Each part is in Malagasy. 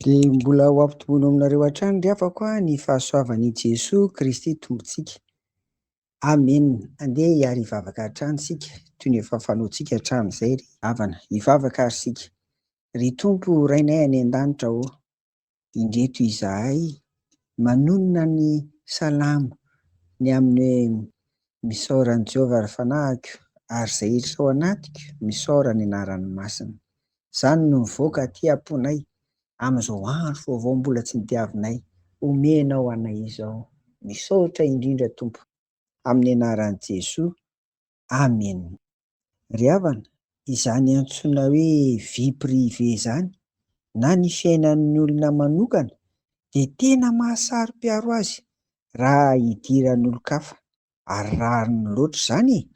Dia mbola ho ampitomboina aminareo hatrany ry havako a ny fahasoavan'i Jesoa Kristy Tompontsika. Amena. Andeha hiary hivavaka hatrany isika toy ny efa fanaontsika hatramin'izay ry havana. Hivavaka ary isika. Ry Tompo Rainay any an-danitra ô, indreto izahay manonona ny salamo ny amin'ny hoe misaora an'i Jehovah ry fanahiko ary izay rehetra ao anatiko misaora ny anarany masina. Izany no mivoaka aty am-ponay amin'izao andro vaovao mbola tsy nodiavinay omenao anay izao. Misaotra indrindra Tompo. Amin'ny anaran'i Jesoa. Amena. Ry havana, izany antsoina hoe vie privée izany na ny fiainan'ny olona manokana dia tena mahasaro-piaro azy raha idiran'olon-kafa ary rariny loatra izany e!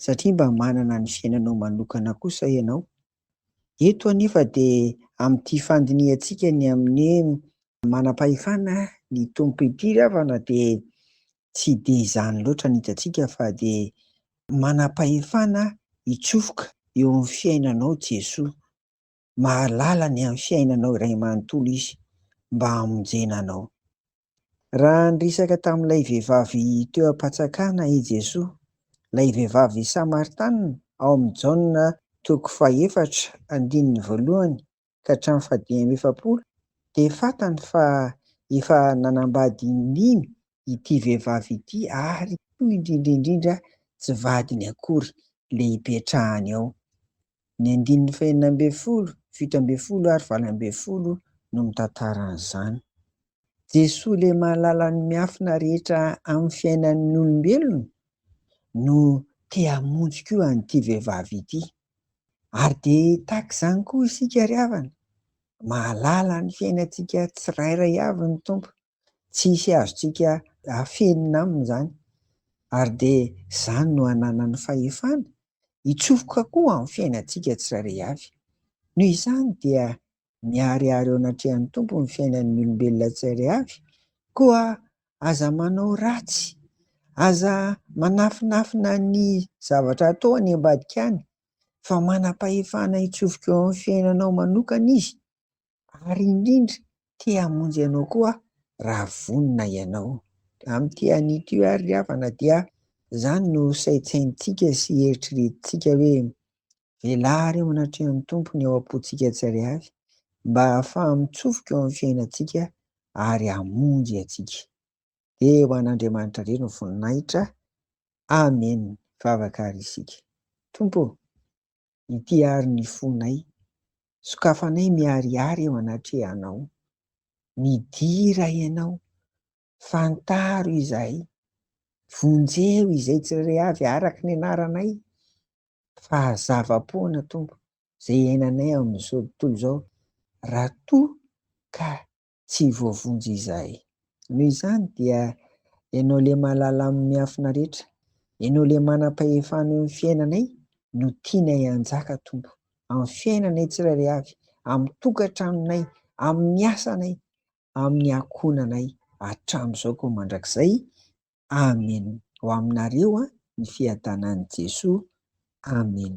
satria mba manana ny fiainanao manokana kosa ianao. Eto anefa dia amin'ity fandinihantsika ny amin'ny hoe manam-pahefana ny Tompo ity ry havana dia tsy dia izany loatra ny hitantsika fa dia manam-pahefana hitsofoka eo amin'ny fiainanao Jesoa. Mahalala ny amin'ny fiainanao iray manontolo Izy mba hamonjena anao. Raha niresaka tamin'ilay vehivavy teo am-patsakana i Jesoa, ilay vehivavy Samaritanina ao amin'ny Jaona toko fahefatra andininy voalohany ka hatramin'ny fahadimy amby efapolo dia fantany fa efa nanambady indimy ity vehivavy ity ary koa indrindra indrindra tsy vadiny akory ilay ipetrahany ao. Ny andininy fahenina ambin'ny folo, 17 ary 18 no mitantara an'izany. Jesoa ilay mahalala ny miafina rehetra amin'ny fiainan'ny olombelona no te hamonjy koa an'ity vehivavy ity. Ary dia tahaka izany koa isika ry havana, mahalala ny fiainantsika tsirairay avy ny Tompo, tsisy azontsika afenina aminy izany, ary dia izany no ananany fahefana hitsofoka koa amin'ny fiainantsika tsirairay avy. Noho izany dia miharihary eo anatrehan'ny Tompo ny fiainan'ny olombelona tsirairay avy, koa aza manao ratsy, aza manafinafina ny zavatra atao any ambadika any, fa manam-pahefana hitsofoka eo amin'ny fiainanao manokana Izy, ary indrindra te hamonjy anao koa raha vonona ianao. Amin'ity anio ity ary ry havana dia izany no saintsaintsika sy eritreretintsika hoe velaro eo anatrehan'ny Tompo ny ao am-pontsika tsirairay avy mba hahafaha-mitsofoka eo amin'ny fiainantsika ary hamonjy antsika. Dia ho an'Andriamanitra irery ny voninahitra. Amena. Vavaka ary isika. Tompo ô, ity ary ny fonay, sokafanay miharihary eo anatrehanao. Midira Ianao, fantaro izahay, vonjeo izay tsirairay avy araka ny anaranay, fa zava-poana Tompo izay iainanay amin'izao tontolo izao raha toa ka tsy voavonjy izahay. Noho izany dia Ianao ilay mahalala amin'ny miafina rehetra, Ianao ilay manam-pahefana eo amin'ny fiainanay no tianay hanjaka Tompo, amin'ny fiainanay tsirairay avy, amin'ny tokantranonay, amin'ny asanay, amin'ny ankohonanay hatramin'izao koa mandrakizay. Amen. Ho aminareo ny fiadanan'i Jesoa. Amen.